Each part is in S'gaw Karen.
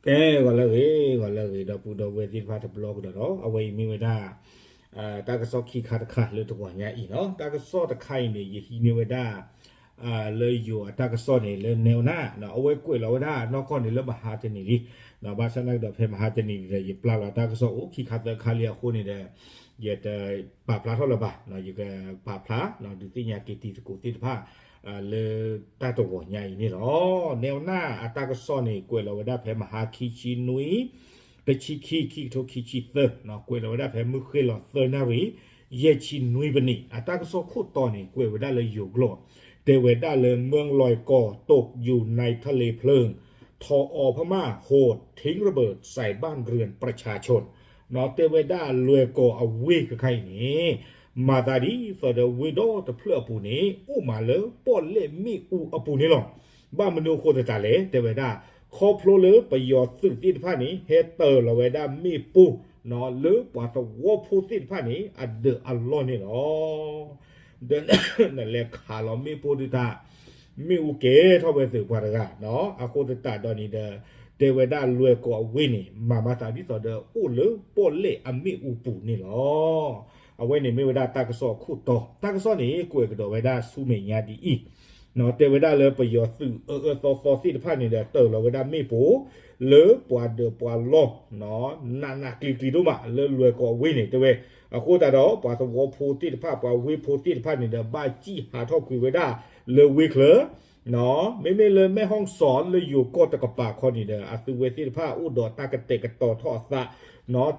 ကဲ ဂီၤလၢအဂ့ၤ ဂီၤလၢအဂ့ၤ ဒီပုၢ်ဒီဝဲၢ်သ့ၣ်တဖၣ်တဘျီကဒီးဒီး အဝဲအံၤမ့ၢ်ဝဲဒၣ် တၢ်ကစီၣ်ခံခါတခါလၢတဂီၤညါအံၤနီၤ. တၢ်ကစီၣ်တခါအံၤန့ၣ် ယဟံးန့ၢ်ဝဲဒၣ် လၢယိၤအတၢ်ကစီၣ်န့ၣ် လၢနဲအီနၢ် အဝဲကွဲးလီၤဝဲဒၣ်နီၢ်ကီၢ်န့ၣ်လၢမဟါတနံၤလံ. ဘၣ်ဆၣ်သနာ်က့ဒီးဖဲမဟါတနံၤန့ၣ်ဒီး ယပျၢ်လီၤတၢ်ကစီၣ်အိၣ်ခံခါသၢခါလံအဃိန့ၣ်ဒီး ယတပာ်ဖျါထီၣ်လၢၤဘၣ်, ယကပာ်ဖျါ ဒုးသ့ၣ်ညါက့ၤတံၤသကိးသ့ၣ်တဖၣ် လၢတၢ်တဂီၤညါအံၤန့ၣ်လီၤ. နဲအီနၢ်အတၢ်ကစီၣ်န့ၣ် ကွဲးလီၤဝဲဒၣ်ဖဲမဟါခံဆံနွံ တဆံခံ ခံကထိခံဆံသၢ, ကွဲးလီၤဝဲဒၣ်ဖဲမုၢ်ဃ့ၢ်လီၤသၢနၣ်ရံၣ် ယဲၢ်ဆံနွံပနံး. အတၢ်ကစီၣ်ခိၣ်တီန့ၣ် ကွဲးဝဲဒၣ်လၢယိၤကျိာ် တဲဝဲဒၣ်လၢ เมืองลอยก่อตกอยู่ในทะเลเพลิง ทออ พม่าโหดทิ้งระเบิดใส่บ้านเรือนประชาชน တဲဝဲဒၣ်လွဲၢ်ကီၢ်အဝ့ၢ်ခဲခါအံၤန့ၣ် မၤသးဒ်သိးဒီးဝ့ၢ်ဒီတဖျၢၣ်အပူၤန့ၣ် အိၣ်မးလၢပီၣ်လဲၣ်မ့ၣ်အူအပူၤန့ၣ်လီၤ. ဘၣ်မနုၤအဃိသတးလဲၣ် တဲဝဲဒၣ် ခီဖျိလၢပယီၤသုးသ့ၣ်တဖၣ်န့ၣ် ဟဲတၢၤလီၤဝဲဒၣ်မ့ၣ်ပိၢ် လၢပှၤသဝီဖိသ့ၣ်တဖၣ်န့ၣ် အဒၢးအလီၢ်န့ၣ်လီၤ. ဒီး နလဲၤခးလီၤမ့ၣ်ပိၢ်ဒုးတၢ် မ့ၣ်အူကဲထီၣ်ဝဲသုးပှၤတဂၤ, အဃိသတးဒီးန့ၣ်ဒီး တဲဝဲဒၣ်လွဲၢ်ကီၢ်အဝ့ၢ်န့ၣ် မၤမၤသးဒ်သိးဒီးအိၣ်လၢပီၣ်လဲၣ်အမ့ၣ်အူပူၤန့ၣ်လီၤ. အဝဲန့ၣ်မ့ၢ်ဝဲဒၣ်တၢ်ကစီၣ်အခိၣ်တီ, တၢ်ကစီၣ်န့ၣ် ကွဲးကဒီးဝဲဒၣ်ဆူမဲာ်ညါဒ်အံၤ, တဲဝဲဒၣ်လၢပယီၤသုးအၢအၢသီသီသ့ၣ်တဖၣ်န့ၣ်ဒီး တၢၤလီၤဝဲဒၣ်မ့ၣ်ပိၢ် လၢပှၤဒၢးပှၤလီၢ် နးနးကျံၤကျံၤဒိၣ်မး လၢလွဲၢ်ကီၢ်အဝ့ၢ်န့ၣ် တဲဝဲ, အဃိသတးဒီး ပှၤသဝီဖိသ့ၣ်တဖၣ် ပှၤဝ့ၢ်ဖိသ့ၣ်တဖၣ်န့ၣ်ဒီး ဘၣ်စံၣ်ဟးထီၣ်ကွံာ်ဝဲဒၣ်လၢဝ့ၢ်ချၢ မ့မ့ၢ်လၢမဲၣ်ဟီၣ်စီၣ်လၢယိၤကီၢ်တကပၤခီန့ၣ်ဒီး အသုဝဲသ့ၣ်တဖၣ်အိၣ်ဒီးတၢ်ကတဲာ်ကတီၤထီၣ်အသး,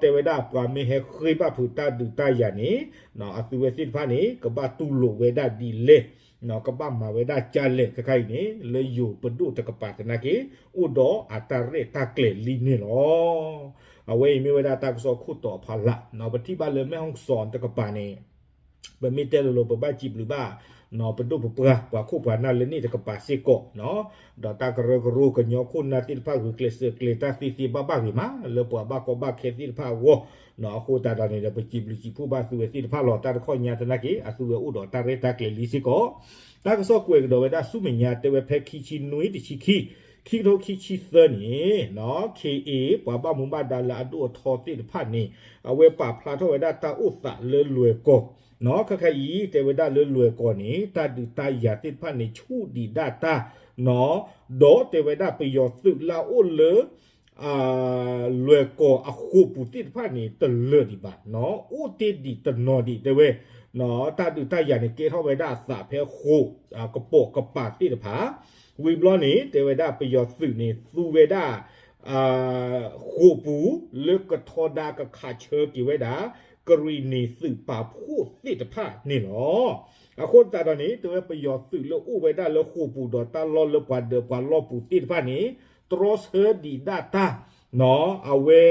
တဲဝဲဒၣ်ပှၤမ့ၢ်ဟဲဃ့ဘၣ်ဖုးတၢ်ဒုးတၢ်ယၤန့ၣ် အသုဝဲသ့ၣ်တဖၣ်န့ၣ် ကဘၣ်တူၢ်လိာ်ဝဲဒၣ်ဒ်လဲၣ်, ကဘၣ်မၤဝဲဒၣ်ကလဲၣ် ခဲခါအံၤန့ၣ် လၢယိၤပဒိၣ်တကပၤသနာ်က့ အိၣ်ဒီးအတၢ်ရဲၣ်တၢ်ကျဲၤလံန့ၣ်လီၤ. အဝဲအံၤမ့ၢ်ဝဲဒၣ်တၢ်ကစီၣ်ခိၣ်တီအဖီလာ်, ပထံၣ်ဘၣ်လၢမဲၣ်ဟီၣ်စီၣ်တကပၤန့ၣ် ပမ့ၢ်တဲလိၤလိၤ ပဘၣ်စံးဘျုးဘၣ် ပဒိၣ်ပပှၢ် ပှၤခိၣ်ပှၤနၢ်လၢန့ၣ်တကပၤစ့ၢ်ကီး, ဒီးတၢ်ကရၢကရိကညီခိၣ်နၢ်သ့ၣ်တဖၣ် ဂုာ်ကျဲးစၢးကျဲၤတၢ်သ့သ့ဘၣ်ဘၣ်ဂ့ၤမး လၢပှၤဘၣ်ကီဘၣ်ခဲသ့ၣ်တဖၣ်အဂီၢ်, အဃိသတးဒီးန့ၣ်ဒီး ပစံးဘျုးစံးဖှိၣ်ဘၣ်သုဝဲသ့ၣ်တဖၣ်လီၤ. တၢ်တခီညါသနာ်က့ အသုဝဲအိၣ်ဒီးတၢ်ရဲၣ်တၢ်ကျဲၤလံစ့ၢ်ကီး. တၢ်ကစီၣ်ကွဲးကဒီးဝဲဒၣ်ဆူမဲာ်ညါ တဲဝဲဖဲခံဆံနွံ တဆံခံ ခံကထိခံဆံသၢန့ၣ် ခ့ၣ်အ့ၣ် ပှၤဘၣ်မူဘၣ်ဒါလၢအဒိၣ်အထီသ့ၣ်တဖၣ်န့ၣ် အဝဲပာ်ဖျါထီၣ်ဝဲဒၣ်တၢ်အိၣ်သးလၢလွဲၢ်ကီၢ်, ခဲခါအံၤ တဲဝဲဒၣ်လၢလွဲၢ်ကီၢ်န့ၣ် တၢ်ဒုးတၢ်ယၤသ့ၣ်တဖၣ်န့ၣ် ဆူၣ်ဒံးဒၣ်တၢ်, ဒီးတဲဝဲဒၣ်ပယီၤသုးလၢအအိၣ်လၢ လွဲၢ်ကီၢ်အဃိာ်ပူၤသ့ၣ်တဖၣ်န့ၣ် တလၢာ်ဒံးဘၣ်, အိၣ်တ့ၢ်ဒံးတနီၤဒံး တဲဝဲ, တၢ်ဒုးတၢ်ယၤန့ၣ် ကဲထီၣ်ဝဲဒၣ်အသးဖဲဃိာ် ကပိာ်ကပၤသ့ၣ်တဖၣ်, ဝံၤဘျီန့ၣ် တဲဝဲဒၣ်ပယီၤသုးန့ၣ် သူဝဲဒၣ် ဃိာ်ပူၤ လၢကထီဒါကခးဆၢက့ၤဝဲဒၣ် ကရံၣ်နံၣ်သုးပာ်ဖှိၣ်သ့ၣ်တဖၣ်န့ၣ်လီၤ. အဃိသတးဒီးန့ၣ် တဲဝဲပယီၤသုးလၢအိၣ်ဝဲဒၣ်လၢဃိာ်ပူၤဒီးတၢ်လီၢ်လၢပှၤဒၢးပှၤလီၢ်ပူၤသ့ၣ်တဖၣ်န့ၣ် တြီဆၢဒံးဒၣ်တၢ် အဝဲ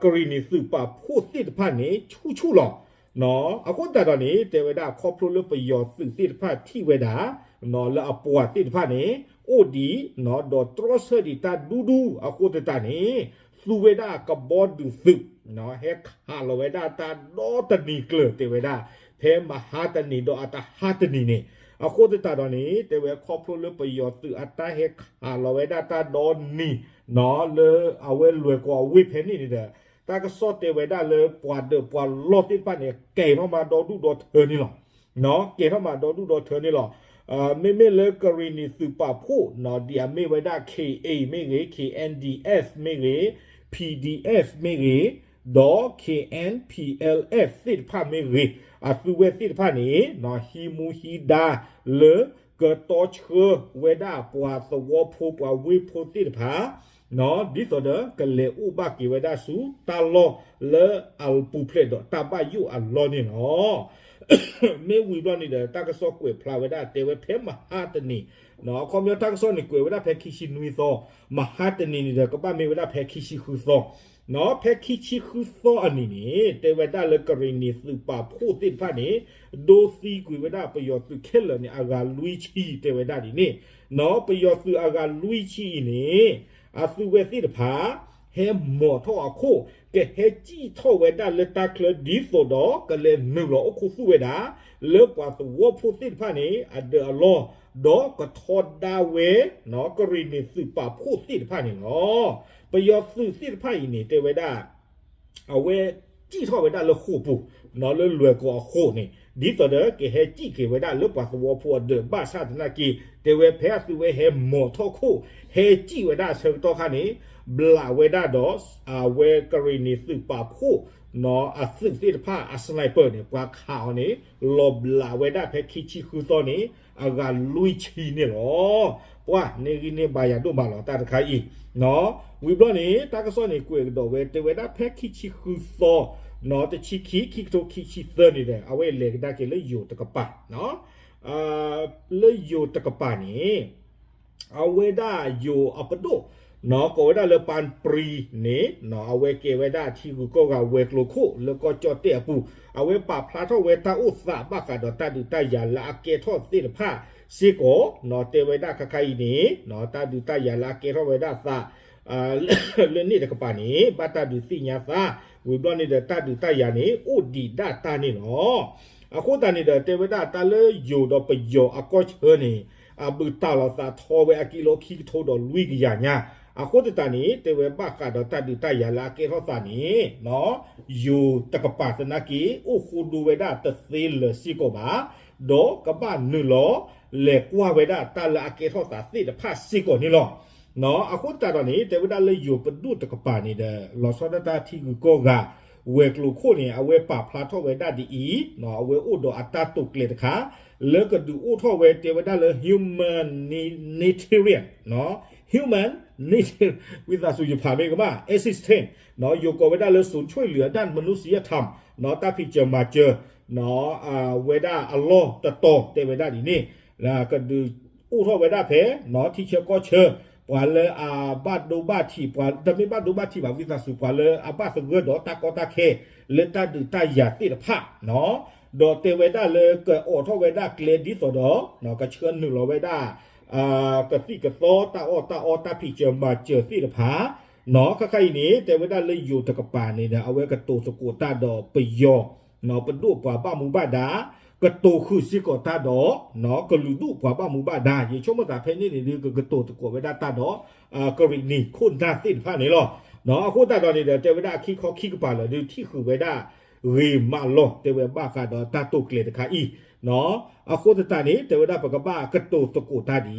ကရံၣ်နံၣ်သုးပာ်ဖှိၣ်သ့ၣ်တဖၣ်န့ၣ် ဆူၣ်ဆူၣ်လီၤ. အဃိသတးဒီးန့ၣ် တဲဝဲဒၣ်ခီဖျိလၢပယီၤသုးသ့ၣ်တဖၣ်ထံၣ်ဝဲဒၣ် လၢအပှၤသ့ၣ်တဖၣ်န့ၣ် အိၣ်ဒံး ဒီးတြီဆၢဒံးတၢ်ဒူဒူအဃိသတးန့ၣ် သူဝဲဒၣ်ကဘီဒုးသုး ဟဲခးလီၤဝဲဒၣ်တၢ်ဒီတနံၤကျၢၤ တဲဝဲဒၣ် ဖဲမဟါတနံၤဒီးအတဟါတနံၤန့ၣ် အဃိသတးဒီးန့ၣ် တဲဝဲခီဖျိလၢပယီၤသုးအတၢ်ဟဲခးလီၤဝဲဒၣ်တၢ်ဒီနံၤ လၢအဝဲလွဲၢ်ကီၢ်အဝ့ၢ်ဖဲန့ၣ်န့ၣ်ဒီး တၢ်ကစီၣ်တဲဝဲဒၣ်လၢပှၤဒၢးပှၤလီၢ်သ့ၣ်တဖၣ်န့ၣ် ကဲထီၣ်မးဒီဒူၣ်ဒီထၢန့ၣ်လီၤ. ကဲထီၣ်မးဒီဒူၣ်ဒီထၢန့ၣ်လီၤ. မ့မ့ၢ်လၢကရံၣ်နံၣ်သုးပာ်ဖှိၣ် ဒ်အမ့ၢ်ဝဲဒၣ် ခ့ၣ်အ့ၣ်မ့ၢ်ဂ့ၤ, ခ့ၣ်အၣ်ဒ်အၣ်မ့ၢ်ဂ့ၤ, ခ့ၣ်အၣ်ဒ်အၣ်မ့ၢ်ဂ့ၤ, ဒီး ခ့ၣ်အၣ်ပံၣ်အၣ်အၣ်သ့ၣ်တဖၣ်မ့ၢ်ဂ့ၤ, အသုဝဲသ့ၣ်တဖၣ်န့ၣ် ဟံးမူဟံးဒါလၢ ကတီဆှၢဝဲဒၣ်ပှၤသဝီဖိပှၤဝ့ၢ်ဖိသ့ၣ်တဖၣ် ဒ်သိးဒီးကလဲၤအိၣ်ဘၣ်က့ၤဝဲဒၣ်ဆူတၢ်လီၢ်လၢအပူၤဖျဲးဒီးတၢ်ဘၣ်ယိၣ်အလီၢ်န့ၣ်လီၤ. မ့ၢ်ဝံၤဘျီန့ၣ်ဒီး တၢ်ကစီၣ်ကွဲးဖျါဝဲဒၣ်တဲဝဲဖဲမဟါတနံၤ, အခီပညီတၢ်ကစီၣ်န့ၣ်ကွဲးဝဲဒၣ်ဖဲခံဆံနွံသီ, မဟါတနံၤန့ၣ်ဒီး ကဘၣ်မ့ၢ်ဝဲဒၣ်ဖဲခံဆံဃုသီ, ဖဲခံဆံဃုသီအနံၤန့ၣ် တဲဝဲဒၣ်လၢကရံၣ်နံၣ်သုးပာ်ဖှိၣ်သ့ၣ်တဖၣ်န့ၣ် ဒိသံကွံာ်ဝဲဒၣ်ပယီၤသုးခဲလၢာ်န့ၣ် အဂၤလွံၢ်ဆံ တဲဝဲဒၣ်ဒ်န့ၣ်, ပယီၤသုးအဂၤလွံၢ်ဆံအံၤန့ၣ် အသုဝဲသ့ၣ်တဖၣ် ဟဲမိာ်ထီၣ်အခိၣ် ကဟဲစံၣ်ထီၣ်ဝဲဒၣ်လၢတၢ်ချၢဒ်သိးဒီး ကလဲၤနုာ်လီၤအိၣ်ခူသူၣ်ဝဲဒၣ် လၢပှၤသဝီဖိသ့ၣ်တဖၣ်န့ၣ် အဒၢးအလီၢ် ဒီးကထီဒါဝဲ ကရံၣ်နံၣ်သုးပာ်ဖှိၣ်သ့ၣ်တဖၣ်န့ၣ်လီၤ. ပယီၤသုးသ့ၣ်တဖၣ်အံၤန့ၣ် တဲဝဲဒၣ် အဝဲစံၣ်ထီၣ်ဝဲဒၣ်လၢဃိာ်ပူၤ လၢလွဲၢ်ကီၢ်အဃိန့ၣ် ဒ်သိးဒီးကဟဲစံၣ်က့ၤဝဲဒၣ်လၢပှၤသဝီဖိအဒၢး ဘၣ်ဆၣ်သနာ်က့ တဲဝဲဖဲအသုးဝဲဟဲမိာ်ထီၣ်ခိၣ် ဟဲစံၣ်ဝဲဒၣ်အဆၢကတီၢ်ခါန့ၣ် ဘျးဝဲဒၣ်ဒီး အဝဲကရံၣ်နံၣ်သုးပာ်ဖှိၣ် အသုးသ့ၣ်တဖၣ်အ sniper န့ၣ် ပှၤခးအီၤန့ၣ် လီၤဘျးဝဲဒၣ်ဖဲခံဆံဃုသီန့ၣ် အဂၤလွံၢ်ဆံန့ၣ်လီၤ. ပှၤန့ၢ်ဂံၢ်န့ၢ်ဘါယၤဒိၣ်မးလီၤ တၢ်တခါအံၤ ဝံၤဘျီန့ၣ် တၢ်ကစီၣ်န့ၣ်ကွဲးကဒီးဝဲ တဲဝဲဒၣ်ဖဲခံဆံဃုသီ တဆံခံ ခံကထိခံဆံသၢန့ၣ်ဒီး အဝဲလဲၤကဒါက့ၤလၢယိၤတကပၤ လၢယိၤတကပၤန့ၣ် အဝဲဒၣ်ယိၤအပဒိၣ် ကိးဝဲဒၣ်လၢပၢ်ပြံန့ၣ် အဝဲကဲဝဲဒၣ်ထံဂုၤကီၢ်ဂၤဝဲၤကျိၤခိၣ်လၢကီၢ်ကၠီၣ်တဲၣ်အပူၤ အဝဲပာ်ဖျါထီၣ်ဝဲတၢ်အိၣ်သးဘၣ်ဃးဒီးတၢ်ဒုးတၢ်ယၤလၢအကဲထီၣ်သ့ၣ်တဖၣ်စ့ၢ်ကီး တဲဝဲဒၣ်ခါခါအံၤန့ၣ် တၢ်ဒုးတၢ်ယၤလၢအကဲထီၣ်ဝဲဒၣ်သး လၢန့ၣ်တကပၤန့ၣ် ဘၣ်တၢ်ဒုးသ့ၣ်ညါသး ဝံၤဘျီန့ၣ်ဒီးတၢ်ဒုးတၢ်ယၤန့ၣ် အိၣ်ဒံးဒၣ်တၢ်န့ၣ်လီၤ. အဃိသတးန့ၣ်ဒီး တဲဝဲဒၣ်တၢ်လၢယိၤဒီးပယီၤအကီၢ်ဆၢန့ၣ် အဘုၣ်တၢ်လီၤသးထီဝဲအကံလိခံကထိဒီးလွံၢ်ကယၤညါ အဃိသတးန့ၣ် တဲဝဲဘၣ်ဃးဒီးတၢ်ဒုးတၢ်ယၤလၢအကဲထီၣ်သးန့ၣ် ယိၤတကပၤသနာ်က့ အိၣ်ဃိဒိဝဲဒၣ်တသ့လၢာ်စ့ၢ်ကီးဘၣ် ဒီးကဘၣ်နုာ်လီၤ လဲၤကွၢ်ဝဲဒၣ်တၢ်လၢအကဲထီၣ်သးသ့ၣ်တဖၣ်စ့ၢ်ကီးန့ၣ်လီၤ. အဃိသတးဒီးန့ၣ် တဲဝဲဒၣ်လၢယိၤပဒိၣ်တကပၤန့ၣ်ဒီး လီၤဆီဒၣ်တၢ်ထံဂုၤကီၢ်ဂၤ ဝဲၤကျိၤခိၣ်န့ၣ် အဝဲပာ်ဖျါထီၣ်ဝဲဒၣ်ဒ်အံၤ အဝဲအိၣ်ဒီးအတၢ်တိာ်ကျဲၤတခါ လၢကဒုးအိၣ်ထီၣ်ဝဲတဲဝဲဒၣ်လၢ humanitarian human ဝံသးစူၤယဖးမ့ၢ်ကမၣ် assistance ယိၤကိးဝဲဒၣ်လၢ ศูนย์ช่วยเหลือด้านมนุษยธรรม တၢ်ဖံးစၢၤမၤစၢၤ ဝဲဒၣ်အလီၢ်တတီၤတဲဝဲဒၣ်ဒ်န့ၣ် ကဒုးအိၣ်ထီၣ်ဝဲဒၣ်ဖဲ ထံဆၢကီၢ်ဆၢ ပှၤလၢအဘၣ်ဒိဘၣ်ထံး ပှၤတမ့ၢ်ဘၣ်ဒိဘၣ်ထံးဘၣ် ဝံသးစူၤ ပှၤလၢအဘၣ်သဂၢၢ်ဒီးတၢ်ကီတၢ်ခဲ လၢတၢ်ဒုးတၢ်ယၤသ့ၣ်တဖၣ် ဒီးတဲဝဲဒၣ်လၢကအိးထီၣ်ဝဲဒၣ်ကျဲဒ်သိးဒီး ကဆှၢနုာ်လီၤဝဲဒၣ် ကသံၣ်ကသီတၢ်အီၣ်တၢ်အီတၢ်ဖံးစၢၤမၤစၢၤသ့ၣ်တဖၣ် ခါခါအံၤန့ၣ် တဲဝဲဒၣ်လၢယိၤတကပၤန့ၣ်ဒီး အဝဲကတိၤသကိးတၢ်ဒီးပယီၤ ပဒိၣ်ပှၤဘၣ်မူဘၣ်ဒါ ကတိၤဃုာ်စ့ၢ်ကီးတၢ်ဒီး ကလုာ်ဒူၣ်ပှၤဘၣ်မူဘၣ်ဒါ ယဆိကမိၣ်သးဖဲန့ၣ်န့ၣ်ဒုး ကကတိၤသကိးဝဲဒၣ်တၢ်ဒီး ကရံၣ်နံၣ်ခိၣ်နၢ်သ့ၣ်တဖၣ်န့ၣ်လီၤ. အဃိသတးဒီးန့ၣ်ဒီး တဲဝဲဒၣ်အခံခီခံကပၤလၢာ်ဒုး ထံၣ်ဃုာ်ဝဲဒၣ် ဂ့ၤမးလီၤ တဲဝဲဘၣ်ဃးဒီးတၢ်တိာ်ကျဲၤတခါအံၤ အဃိသတးန့ၣ် တဲဝဲဒၣ်ပကဘၣ်ကတိၤသကိးတၢ်ဒ်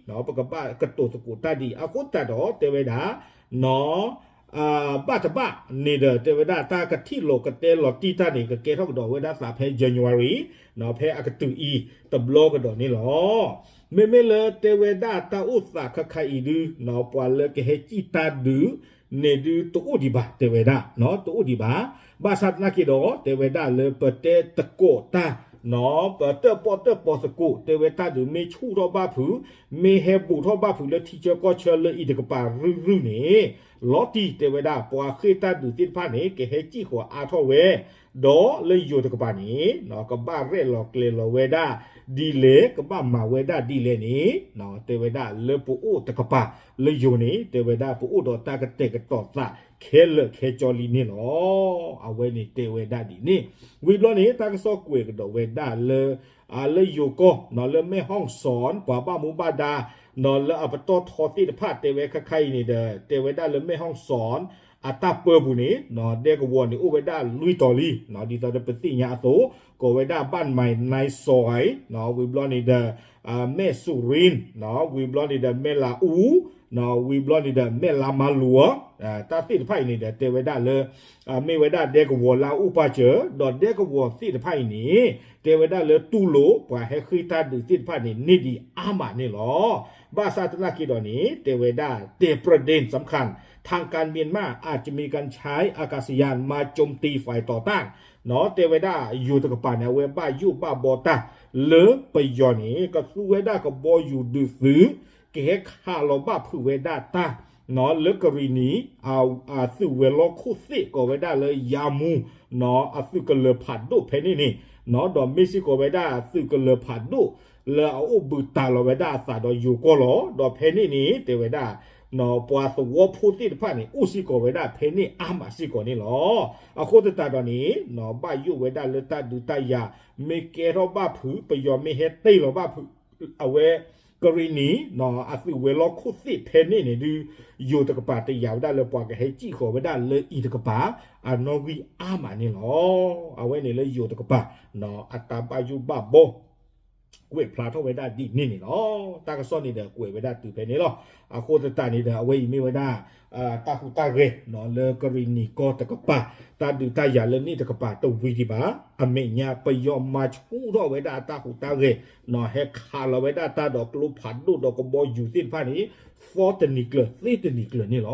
အံၤ ပကဘၣ်ကတိၤသကိးတၢ်ဒ်အံၤ အဃိသတးဒီး တဲဝဲဒၣ် ဘၣ်တဘၣ်န့ၣ်ဒီး တဲဝဲဒၣ်တၢ်ကထံၣ်လိာ်ကတဲလီၤတံၢ်တၢ်န့ၣ် ကကဲထီၣ်ကဒီးဝဲဒၣ်သးဖဲ January ဖဲအကတုၤအံၤ တဘျီကဒီးန့ၣ်လီၤ. မ့မ့ၢ်လၢတဲဝဲဒၣ်တၢ်အိၣ်သးခါခါအံၤဒုး ပှၤလၢကဟဲစံၣ်တၢ်ဒုးန့ၣ်ဒုးတအိၣ်ဒံးဘၣ် တဲဝဲဒၣ် တအိၣ်ဒံးဘၣ်. ဘၣ်ဆၣ်သနာ်က့ဒီး တဲဝဲဒၣ်လၢပတဲသကိးတၢ် ပတၢၣ်ပီၣ်တၢၣ်ပီသကိး တဲဝဲတၢ်ဒုးမ့ၢ်ဆူၣ်ထီၣ်ဘၣ်ဖုး မ့ၢ်ဟဲဘူးထီၣ်ဘၣ်ဖုးလၢထံဆၢကီၢ်ဆၢလၢအံၤတကပၤရုၢ်ရုၢ်န့ၣ် လီၤတံၢ်တဲဝဲဒၣ် ပှၤဃ့ၢ်တၢ်ဒုးသ့ၣ်တဖၣ်န့ၣ် ကဟဲစံၣ်ဃီၤအါထီၣ်ဝဲ ဒီးလၢယိၤတကပၤန့ၣ် ကဘၣ်ရဲၣ်လီၤကျဲၤလီၤဝဲဒၣ်ဒ်လဲၣ် ကဘၣ်မၤဝဲဒၣ်ဒ်လဲၣ်န့ၣ် တဲဝဲဒၣ်လၢပအိၣ်တကပၤလၢယိၤန့ၣ် တဲဝဲဒၣ်ပအိၣ်ဒီးတၢ်ကတဲာ်ကတီၤသးခဲလၢာ်ခဲဆ့လံန့ၣ်လီၤ. အဝဲန့ၣ်တဲဝဲဒၣ်ဒ်န့ၣ် ဝံၤဘျီန့ၣ် တၢ်ကစီၣ်ကွဲးကဒီးဝဲဒၣ်လၢ လၢယိၤကီၢ် လၢမဲၢ်ဟီၣ်စီၣ် ပှၤဘၣ်မူဘၣ်ဒါ လၢအပတီၢ်ထီသ့ၣ်တဖၣ်တဲဝဲခါခါအံၤန့ၣ်ဒီး တဲဝဲဒၣ်လၢမဲၢ်ဟီၣ်စီၣ် အတၢ်ပၢပူၤန့ၣ် ဒဲကဝီၤန့ၣ်အိၣ်ဝဲဒၣ်လွံၢ်တီၤလံ ဒ်သိးဒီးပသ့ၣ်ညါအသိး ကိးဝဲဒၣ်ဘၣ်မံၤနါစီၣ် ဝံၤဘျီန့ၣ်ဒီး မဲၢ်စူၣ်ရံၣ် ဝံၤဘျီန့ၣ်ဒီးမဲၢ်လးအူ ဝံၤဘျီန့ၣ်ဒီးမဲၢ်လါမၤလိၤ တၢ်သ့ၣ်တဖၣ်အံၤန့ၣ်ဒီး တဲဝဲဒၣ်လၢ မ့ၢ်ဝဲဒၣ်ဒဲကဝီၤလၢအအိၣ်ပာ်စၢၤ ဒီးဒဲကဝီၤသ့ၣ်တဖၣ်အံၤန့ၣ် တဲဝဲဒၣ်လၢတူၢ်လိာ်ပှၤဟဲဃ့ၢ်တၢ်ဒုးသ့ၣ်တဖၣ်န့ၣ် န့ၢ်ဒံးအါမးန့ၣ်လီၤ. ဘၣ်ဆၣ်သနာ်က့ဒီးန့ၣ် တဲဝဲဒၣ်တဲ ประเด็นสำคัญ ทางการเมียนมาอาจจะมีการใช้อากาศยานมาโจมตีฝ่ายต่อต้าน တဲဝဲဒၣ်ယိၤတကပၤန့ၣ် အဝဲဘၣ်ယိၣ်ဘၣ်ဘီတၢ် လၢပယီၤန့ၣ် ကသူဝဲဒၣ်ကဘီယူၤဒုးသုး ကဟဲခးလီၤဘၣ်ဖုးဝဲဒၣ်တၢ် လၢကရံၣ်နံၣ် အသုးဝဲၤလီၢ်ခိၣ်သ့ၣ်ကိးဝဲဒၣ်လၢယါမူ အသုးကလၢၤဖးဒိၣ်ဖဲန့ၣ်န့ၣ် ဒီးမ့ၢ်စ့ၢ်ကီးဝဲဒၣ်သုးကလၢၤဖးဒိၣ် လၢအအိၣ်ဘှံးတၢ်လီၤဝဲဒၣ်အသးဒီးယိၤကီၢ်လီၤ. ဒီးဖဲန့ၣ်န့ၣ် တဲဝဲဒၣ် ပှၤသဝီဖိသ့ၣ်တဖၣ်န့ၣ် အိၣ်စ့ၢ်ကီးဝဲဒၣ်ဖဲန့ၣ်အါမးစ့ၢ်ကီးန့ၣ်လီၤ. အဃိသတးဒီးန့ၣ် ဘၣ်ယိၣ်ဝဲဒၣ်လၢတၢ်ဒုးတၢ်ယၤ မ့ၢ်ကဲထီၣ်ဘၣ်ဖုး ပယီၤမ့ၢ်ဟဲတ့ၢ်လီၤဘၣ်ဖုး အဝဲ ကရံၣ်နံၤ အသုးဝဲၤလီၢ်ခိၣ်သ့ၣ်ဖဲန့ၣ်န့ၣ်ဒုး ယိၤတကပၤတယာ်ဝဲဒၣ်လၢပှၤကဟဲစံၣ်ဃီၤဝဲဒၣ်လၢအံၤတကပၤ အနီၣ်ဂံၢ်အါမးန့ၣ်လီၤ. အဝဲန့ၣ်လၢယိၤတကပၤ အတၢ်ဘၣ်ယိၣ်ဘၣ်ဘီ ကွဲးဖျါထီၣ်ဝဲဒၣ်ဒ်န့ၣ်န့ၣ်လီၤ. တၢ်ကစီၣ်န့ၣ်ဒီးကွဲးဝဲဒၣ်တုၤဖဲန့ၣ်လီၤ. အဃိသတးန့ၣ်ဒီး အဝဲအံၤမ့ၢ်ဝဲဒၣ် တၢ်ဟူးတၢ်ဂဲၤ လၢကရံၣ်နံၤကီၢ်တကပၤ တၢ်ဒုးတၢ်ယၤလၢန့ၣ်တကပၤတဝံၤဒံးဘၣ်. အမဲာ်ညါပယီၤမၤဆူၣ်ထီၣ်ဝဲဒၣ်အတၢ်ဟူးတၢ်ဂဲၤ ဟဲခးလီၤဝဲဒၣ်တၢ်ဒီးကျိဖးဒိၣ်ဒီးကဘီယူၤသ့ၣ်တဖၣ်န့ၣ် သီတနံၤကျၢၤသ့တနံၤကျၢၤန့ၣ်လီၤ.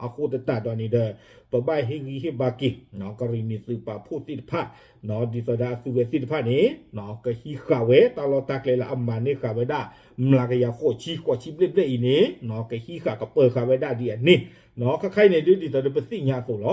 အဃိသတးဒီးန့ၣ်ဒီး ပဘၣ်ဟ့ၣ်ဂံၢ်ဟ့ၣ်ဘါက့ၤ ကရံၣ်နံၤသုးပာ်ဖှိၣ်သ့ၣ်တဖၣ် ဒ်သိးဒီးအသုးဝဲသ့ၣ်တဖၣ်န့ၣ် ကဟံးဃာ်ဝဲတၢ်လီၢ်တၢ်ကျဲလၢအမၤန့ၢ်ဃာ်ဝဲဒၣ် မျးကယၤဃိးဆံ ဃိးဆံဘျဲၣ်ဘျဲၣ်အံၤန့ၣ် ကဟံးဃာ်ကပၢၤဃာ်ဝဲဒၣ်ဒ်အန့ၣ် ခဲခါအံၤန့ၣ်ဒုး ဒ်သိးဒီးပသ့ၣ်ညါအသိးလီ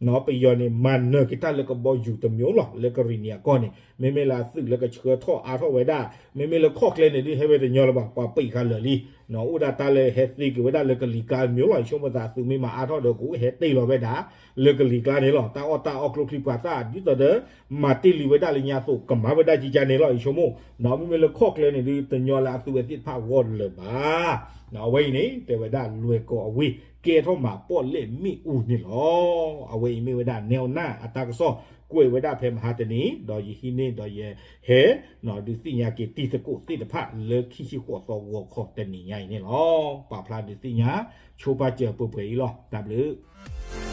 ၤ. ပယီၤန့ၣ် မၤနၢၤက့ၤတၢ်လၢကဘီယူၤတမံၤလီၤ လၢကရံၣ်နံၤအကီၢ်န့ၣ် မ့မ့ၢ်လၢအသုးလၢကဆှၢထီၣ်အါထီၣ်ဝဲဒၣ် မ့မ့ၢ်လၢခီၣ်ကျဲန့ၣ်ဒုး ဟဲဝဲတညီလၢၤဘၣ် ပှၤပံးဃာ်လၢာ်လံ အိၣ်ဒၣ်တၢ်လၢဟဲသ့က့ၤဝဲဒၣ်လၢကလံၤကျါတမံၤလီၤ. ယဆိကမိၣ်သးသုးမ့ၢ်မၤအါထီၣ်ဒီးကအိၣ်ဟဲတ့ၢ်လီၤဝဲဒၣ် လၢကလံၤကျါန့ၣ်လီၤ. တၢ်အီၣ်တၢ်အီကျိချံပှၤသၣ် ဒ်သိးဒီး မၤတ့ၢ်လံဝဲဒၣ်လၢညါအသိး ကမၤဝဲဒၣ်ကကန့ၣ်လီၤ. ယဆိကမိၣ် မ့မ့ၢ်လၢခီၣ်ကျဲန့ၣ်ဒုး တညီလၢအသုးဝဲသ့ၣ်တဖၣ်အဂီၢ်လၢၤဘၣ်. အဝဲအံၤန့ၣ် တဲဝဲဒၣ်လွဲၢ်ကီၢ်အဝ့ၢ် ကဲထီၣ်မးပီၣ်လဲၣ်မ့ၣ်အူန့ၣ်လီၤ. အဝဲအံၤမ့ၢ်ဝဲဒၣ်နဲအီၤနၢ်အတၢ်ကစီၣ် ကွဲးဝဲဒၣ်ဖဲမဟါတနံၤ ဒီးယဟံးန့ၢ်ဒီးယဟဲ ဒုးသ့ၣ်ညါက့ၤတံၤသကိးသ့ၣ်တဖၣ်လၢခံဆံဃိးသီဂီၤခီတနံၤညါအံၤန့ၣ်လီၤ. ပာ်ဖျါဒုးသ့ၣ်ညါ ဆိပာ်စၢၤပှဲၤပှဲၤအံၤလီၤ. တၢ်ဘျုး